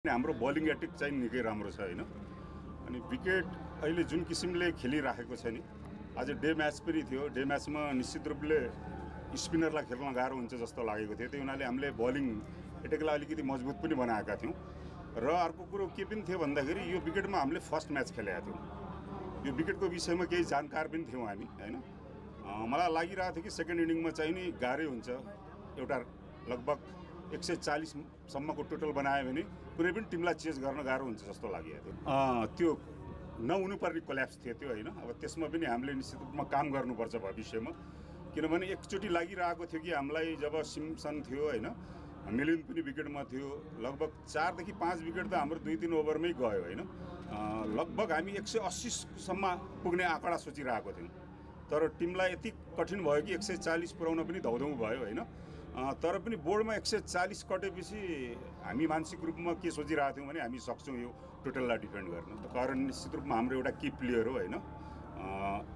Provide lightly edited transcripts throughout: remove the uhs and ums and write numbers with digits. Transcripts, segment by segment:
हाम्रो bowling attack चाहिँ निकै राम्रो छ हैन। अनि विकेट अहिले जुन किसिमले खेलिराखेको छ नि, आज डे म्याच पनि थियो। डे म्याचमा निश्चित रूपले स्पिनरलाई खेल्न गाह्रो हुन्छ जस्तो लागेको थियो। त्यही हुनाले हामीले बलिङ एटेकलाई अलिकति मजबुत पनि बनाएका थियौँ। र अर्को कुरो के पनि थियो भन्दाखेरि यो विकेटमा हामीले फर्स्ट म्याच खेलेका थियौँ। यो विकेटको विषयमा केही जानकार पनि थियौँ हामी हैन। मलाई लागिरहेको थियो कि सेकेन्ड इनिङमा चाहिँ नि गाह्रै हुन्छ। एउटा लगभग 140 सम्मको टोटल बनायो भने कुनै पनि टिमलाई चेज गर्न गाह्रो हुन्छ जस्तो लागेको थियो। त्यो नहुनुपर्ने कोल्याप्स थियो त्यो हैन। अब त्यसमा पनि हामीले निश्चित रूपमा काम गर्नुपर्छ भविष्यमा, किनभने एकचोटि लागिरहेको थियो कि हामीलाई जब सिम्सन थियो हैन, मिलिन्द पनि विकेटमा थियो। लगभग 4 देखि 5 विकेट त हाम्रो 2-3 ओभरमै गयो हैन। लगभग हामी 180 सम्म पुग्ने आँकडा सोचिरहेको थियौँ, तर टिमलाई यति कठिन भयो कि 140 पुर्याउन पनि धौधौ भयो हैन। तर पनि बोर्डमा 140 कटेपछि हामी मानसिक रूपमा के सोचिरहेको थियौँ भने हामी सक्छौँ यो टोटललाई डिफेन्ड गर्न। कारण निश्चित रूपमा हाम्रो एउटा की प्लेयर हो हैन,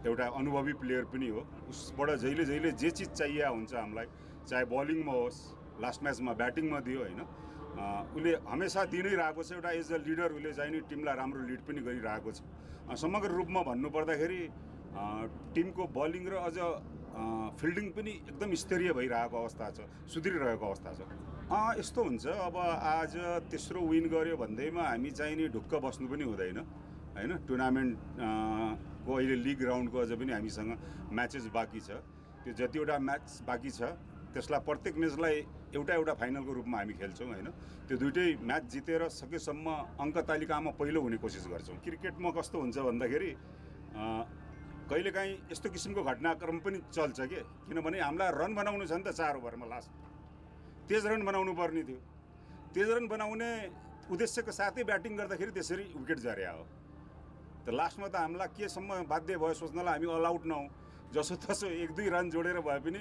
एउटा अनुभवी प्लेयर पनि हो। उसबाट जहिले जहिले जे चिज चाहिए हुन्छ हामीलाई, चाहे बलिङमा होस्, लास्ट म्याचमा ब्याटिङमा दियो हैन, उसले हमेसा दिइ नै रहेको छ। एउटा एज अ लिडर उसले चाहिँ नि टिमलाई राम्रो लिड पनि गरिरहेको छ। समग्र रूपमा भन्नुपर्दाखेरि टिमको बलिङ र अझ फिल्डिङ पनि एकदम स्तरीय भइरहेको अवस्था छ, सुध्रिरहेको अवस्था छ। यस्तो हुन्छ, अब आज तेस्रो विन गर्यो भन्दैमा हामी चाहिँ नि ढुक्क बस्नु पनि हुँदैन हैन। टुर्नामेन्ट को अहिले लिग राउन्डको अझ पनि हामीसँग म्याचेस बाँकी छ। त्यो जतिवटा म्याच बाँकी छ त्यसलाई प्रत्येक म्याचलाई एउटा एउटा फाइनलको रूपमा हामी खेल्छौँ हैन। त्यो दुईटै म्याच जितेर सकेसम्म अङ्क तालिकामा पहिलो हुने कोसिस गर्छौँ। क्रिकेटमा कस्तो हुन्छ भन्दाखेरि कहिलेकाहीँ यस्तो किसिमको घटनाक्रम पनि चल्छ के, किनभने हामीलाई रन बनाउनु छ नि त 4 ओभरमा लास्ट तेज रन बनाउनु पर्ने थियो। तेज रन बनाउने उद्देश्यको साथै ब्याटिङ गर्दाखेरि त्यसरी विकेट झर्या हो। त लास्टमा त हामीलाई केसम्म बाध्य भयो सोच्नलाई हामी अल आउट नहौँ, जसोतसो 1-2 रन जोडेर भए पनि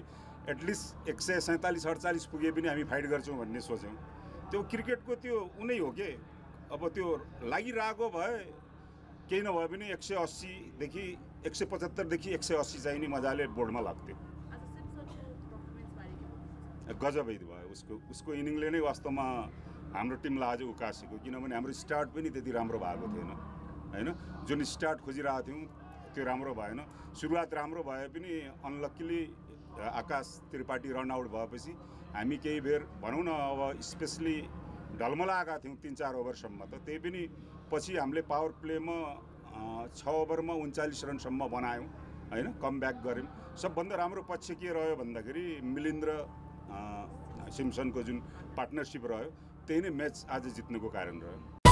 एटलिस्ट 147-48 पुगे पनि हामी फाइट गर्छौँ भन्ने सोच्यौँ। त्यो क्रिकेटको त्यो उनै हो के। अब त्यो लागिरहेको भए केही नभए पनि 180 देखि 175 देखि 180 चाहिँ नि मजाले बोर्डमा लाग्थ्यो। गजबै भयो उसको इनिङले नै वास्तवमा हाम्रो टिमलाई आज उकासेको, किनभने हाम्रो स्टार्ट पनि त्यति राम्रो भएको थिएन हैन। जुन स्टार्ट खोजिरहेको थियौँ त्यो राम्रो भएन। सुरुवात राम्रो भए पनि अनलक्कीली आकाश त्रिपाठी रन आउट भएपछि हामी केही बेर भनौँ न अब स्पेसली ढलमलाएका थियौँ 3-4 ओभरसम्म। त त्यही पनि पछि हामीले पावर प्लेमा 6 ओभरमा 39 रनसम्म बनायौँ हैन, कम ब्याक गऱ्यौँ। सबभन्दा राम्रो पक्ष के रह्यो भन्दाखेरि मिलिन्द र सिम्सनको जुन पार्टनरसिप रह्यो, त्यही नै म्याच आज जित्नुको कारण रह्यो।